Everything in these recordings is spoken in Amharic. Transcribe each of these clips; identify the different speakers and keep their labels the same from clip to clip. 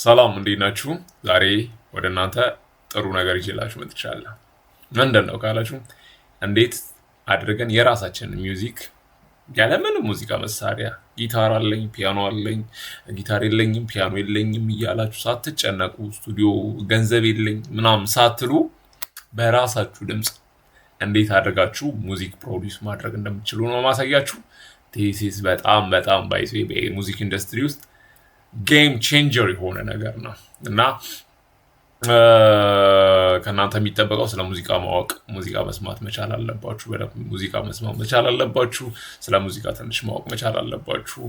Speaker 1: ሰላም እንዴት ናችሁ? ዛሬ ወደ እናንተ ጥሩ ነገር ይዤላችሁ መጥቻለሁ። ምንድን ነው ካላችሁ እንዴት አድርገን የራሳችንን music ያለምንም ሙዚቃ መሳሪያ ጊታር አለኝ፣ ፒያኖ አለኝ፣ ጊታር የለኝም፣ ፒያኖ የለኝም እያላችሁ ሳትጨነቁ ስቱዲዮ ገንዘብ የለኝ ምናምን ሳትሉ በራሳችሁ ድምፅ እንዴት አድርጋችሁ music produce ማድረግ እንደምትችሉ ነው ማሳያችሁ። This is በጣም በጣም by the way በ music industry ውስጥ game changer የሆነ ነገር ነው እና ከእናንተ የሚጠበቀው ስለ ሙዚቃ ማወቅ፣ ሙዚቃ መስማት መቻል አለባችሁ። በደንብ ሙዚቃ መስማት መቻል አለባችሁ። ስለ ሙዚቃ ትንሽ ማወቅ መቻል አለባችሁ።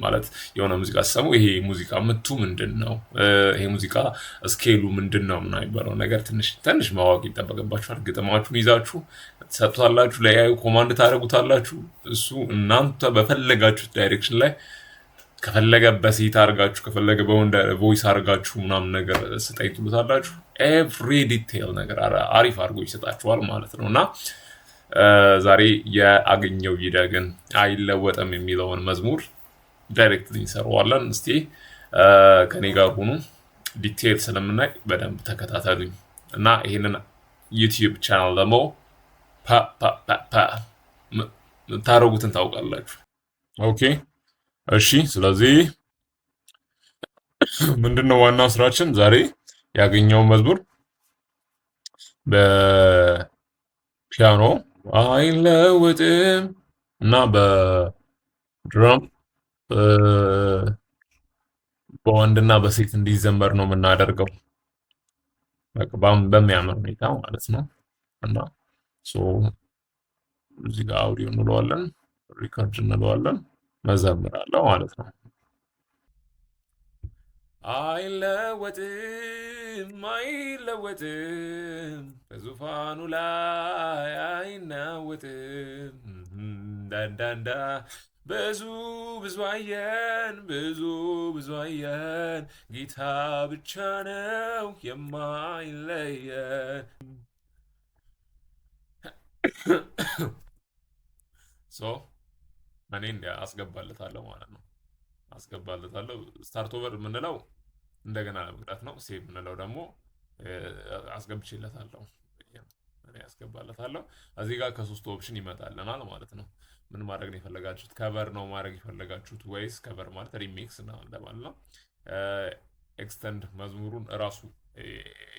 Speaker 1: ማለት የሆነ ሙዚቃ ስትሰሙ ይሄ ሙዚቃ ምቱ ምንድን ነው፣ ይሄ ሙዚቃ scale ኡ ምንድን ነው ምናምን የሚባለው ነገር ትንሽ ትንሽ ማወቅ ይጠበቅባችኋል። ግጥማችሁን ይዛችሁ ትሰጡታላችሁ፣ ለ AI ዩ command ታደርጉታላችሁ። እሱ እናንተ በፈለጋችሁት direction ላይ ከፈለገ በሴት አድርጋችሁ ከፈለገ በወንድ voice አድርጋችሁ ምናምን ነገር ስጠኝ ትሉታላችሁ። Every detail ነገር አሪፍ አድርጎ ይሰጣችኋል ማለት ነው። እና ዛሬ የአገኘው ይደግን አይለወጥም የሚለውን መዝሙር direct እንሰራዋለን። እስቲ ከኔ ጋር ሁኑ፣ detail ስለምናይ በደንብ ተከታተሉኝ እና ይህንን YouTube channel ደግሞ ፓ ፓ ፓ ፓ የምታደርጉትን ታውቃላችሁ። Okay እሺ። ስለዚህ ምንድን ነው ዋናው ስራችን ዛሬ ያገኘውን መዝሙር በፒያኖ አይለወጥም እና በ drum በወንድና በሴት እንዲዘመር ነው የምናደርገው። በቃ በሚያምር ሁኔታ ማለት ነው። እና so እዚህ ጋር አውዲዮ እንለዋለን፣ record እንለዋለን፣ መዘምራለሁ ማለት ነው። አይለወጥም አይለወጥም በዙፋኑ ላይ አይናወጥም። ዳንዳንዳ ብዙ ብዙ አየን ብዙ ብዙ አየን ጌታ ብቻ ነው የማይለየን። So እኔ እንዲ አስገባለታለሁ ማለት ነው። አስገባለታለሁ። Start over የምንለው እንደገና ለመቅዳት ነው። Save የምንለው ደግሞ አስገብቼለታለሁ እኔ አስገባለታለሁ። እዚህ ጋር ከሶስቱ option ይመጣልናል ማለት ነው። ምን ማድረግ ነው የፈለጋችሁት? Cover ነው ማድረግ የፈለጋችሁት ወይስ cover ማለት remix እንደማለት ነው። Extend መዝሙሩን እራሱ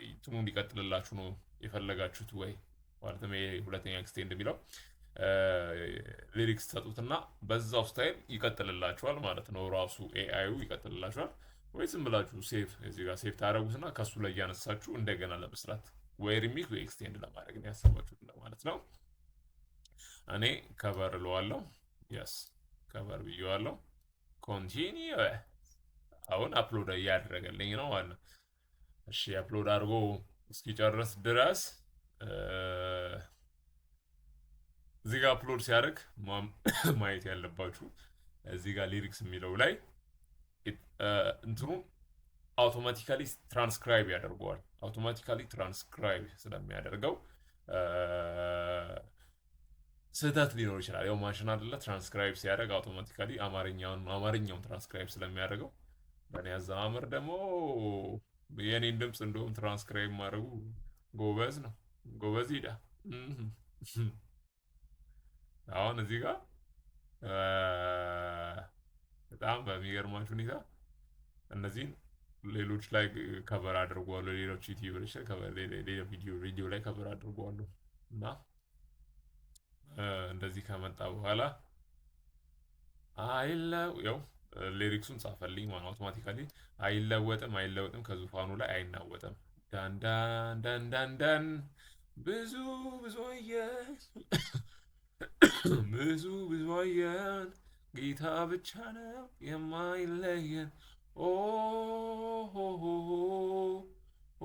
Speaker 1: እንትኑ እንዲቀጥልላችሁ ነው የፈለጋችሁት ወይ ማለትም ይሄ ሁለተኛ extend የሚለው lyrics ሰጡትና በዛው style ይቀጥልላችኋል ማለት ነው። ራሱ AI ዩ ይቀጥልላችኋል። ወይ ዝም ብላችሁ save እዚህ ጋር save ታደረጉትና ከሱ ላይ እያነሳችሁ እንደገና ለመስራት ወይ remix ወይ extend ለማድረግ ነው ያሰባችሁት ለማለት ነው። እኔ cover እለዋለሁ። Yes cover ብዬዋለሁ። Continue አሁን upload እያደረገልኝ ነው ማለት ነው። እሺ upload አድርጎ እስኪጨርስ ድረስ እዚህ ጋር upload ሲያደርግ ማየት ያለባችሁ እዚህ ጋር lyrics የሚለው ላይ እንትኑ አውቶማቲካሊ ትራንስክራይብ ያደርገዋል። አውቶማቲካሊ ትራንስክራይብ ስለሚያደርገው ስህተት ሊኖር ይችላል። ያው ማሽን አይደለ ትራንስክራይብ ሲያደርግ አውቶማቲካሊ አማርኛውን ትራንስክራይብ ስለሚያደርገው በእኔ አዘማመር ደግሞ የእኔን ድምፅ እንደውም ትራንስክራይብ ማድረጉ ጎበዝ ነው። ጎበዝ ሂዳ። አሁን እዚህ ጋር በጣም በሚገርማችሁ ሁኔታ እነዚህን ሌሎች ላይ cover አድርጓሉ። ሌሎች YouTuber ኦች ላይ ቪዲዮ ላይ cover አድርጓሉ እና እንደዚህ ከመጣ በኋላ ያው lyrics ኡን ጻፈልኝ ማለት automatically አይለወጥም አይለወጥም ከዙፋኑ ላይ አይናወጥም። ዳን ዳን ዳን ዳን ዳን ብዙ ብዙ አየን ብዙ ብዙ አየን ጌታ ብቻ ነው የማይለየን። ኦ ሆ ሆ ሆ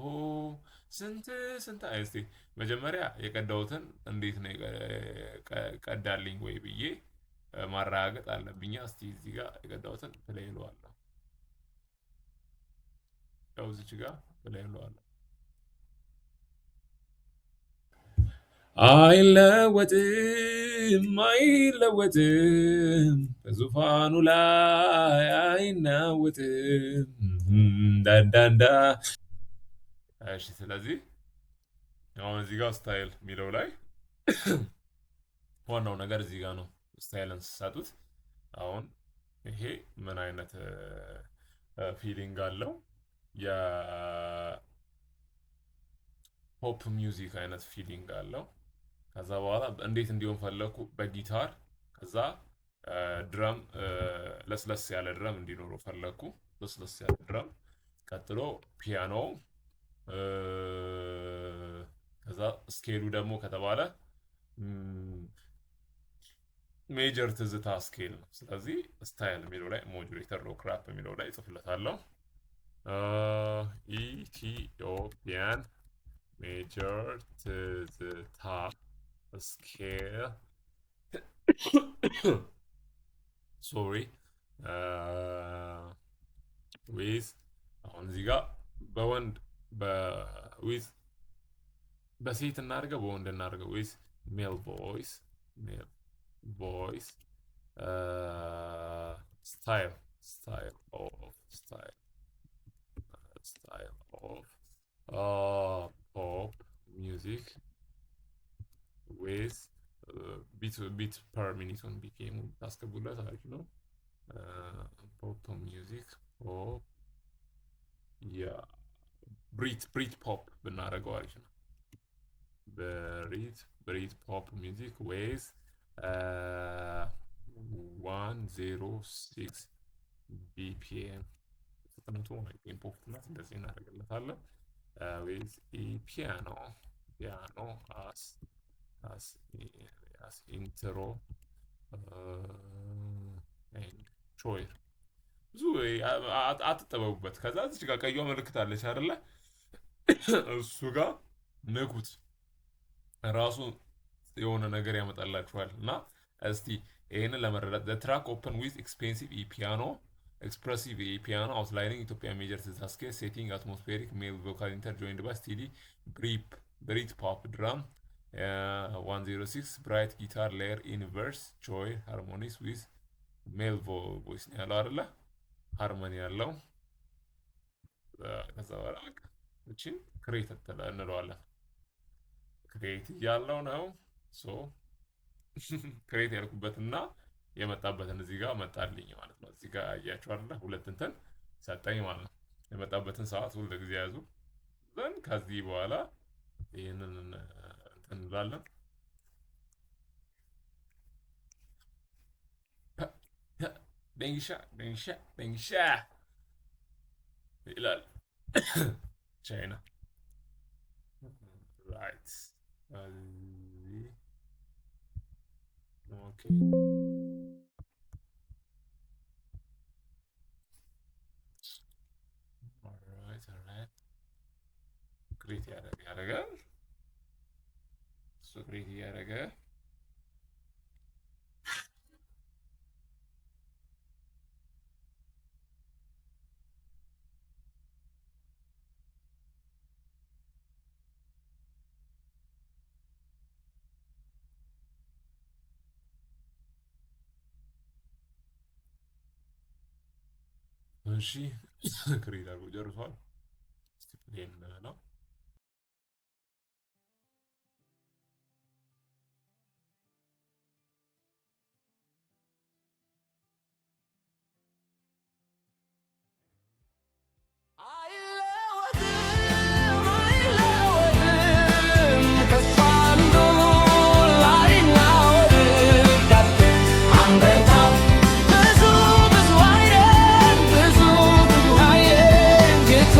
Speaker 1: ሆ ስንት ስንት እስቲ መጀመሪያ የቀዳሁትን እንዴት ነው ቀዳልኝ ወይ ብዬ ማረጋገጥ አለብኝ። እስቲ እዚህ ጋር የቀዳሁትን play እለዋለሁ። ያው እዚች ጋር play እለዋለሁ። አይለወጥም አይለወጥም በዙፋኑ ላይ አይናወጥም ዳንዳንዳ። እሺ፣ ስለዚህ አሁን እዚህ ጋር style የሚለው ላይ ዋናው ነገር እዚህ ጋር ነው። Style ን ስትሰጡት አሁን ይሄ ምን አይነት feeling አለው? የ pop music አይነት feeling አለው። ከዛ በኋላ እንዴት እንዲሆን ፈለኩ? በጊታር፣ ከዛ drum፣ ለስለስ ያለ drum እንዲኖረው ፈለኩ። ለስለስ ያለ drum፣ ቀጥሎ ፒያኖ፣ ከዛ scale ኡ ደግሞ ከተባለ major ትዝታ scale ነው። ስለዚህ style የሚለው ላይ modulated rock rap የሚለው ላይ ጽፍለታለሁ። Ethiopian major ትዝታ scale, sorry, with አሁን እዚህ ጋር በወንድ with በሴት እናድርገው፣ በወንድ እናድርገው፣ with male voice style of pop music with beat per minute ኡን BPM ታስገቡለት አሪፍ ነው። Pop music፣ pop, yeah, Brit pop ብናደርገው አሪፍ ነው። Brit pop music with 106 BPM ፍጥነቱ፣ tempo ፍጥነት እንደዚህ እናደርግለታለን። With piano as intro and choir። ብዙ አትጠበቡበት። ከዛ እዚች ጋር ቀይዋ ምልክት አለች አይደለ? እሱ ጋር ንኩት፣ ራሱ የሆነ ነገር ያመጣላችኋል። እና እስቲ ይህንን ለመረዳት፣ track open with expensive piano expressive piano outlining Ethiopian major ትዝታ scale, setting atmospheric male vocal enter joined by steady Brit pop drum, 106 bright guitar layer in verse, choir harmonies with male voice ነው ያለው አይደለ? Harmony ያለው። ከዛ በኋላ በቃ እቺን create እንለዋለን። Create እያለው ነው። So create ያልኩበትና የመጣበትን እዚህ ጋር መጣልኝ ማለት ነው። እዚህ ጋር አያችሁ አይደለ? ሁለት እንትን ሰጠኝ ማለት ነው። የመጣበትን ሰዓት ሁል ጊዜ ያዙ። Then ከዚህ በኋላ ይህንን እንትን እንላለን። ደንግሻ ደንግሻ ደንግሻ ይላል ቻይና። Right, okay, alright, create ያደርጋል፣ እሱ create እያደረገ። እሺ፣ create አድርጎ ጨርሷል። እስቲ play እንበለው።
Speaker 2: አይለወጥም፣ አይለወጥም፣ ከሷ አንዱ አይናወጥም። አንበጣም ብዙ ብዙ አየን፣ ብዙ ብዙ አየን፣ ጌታ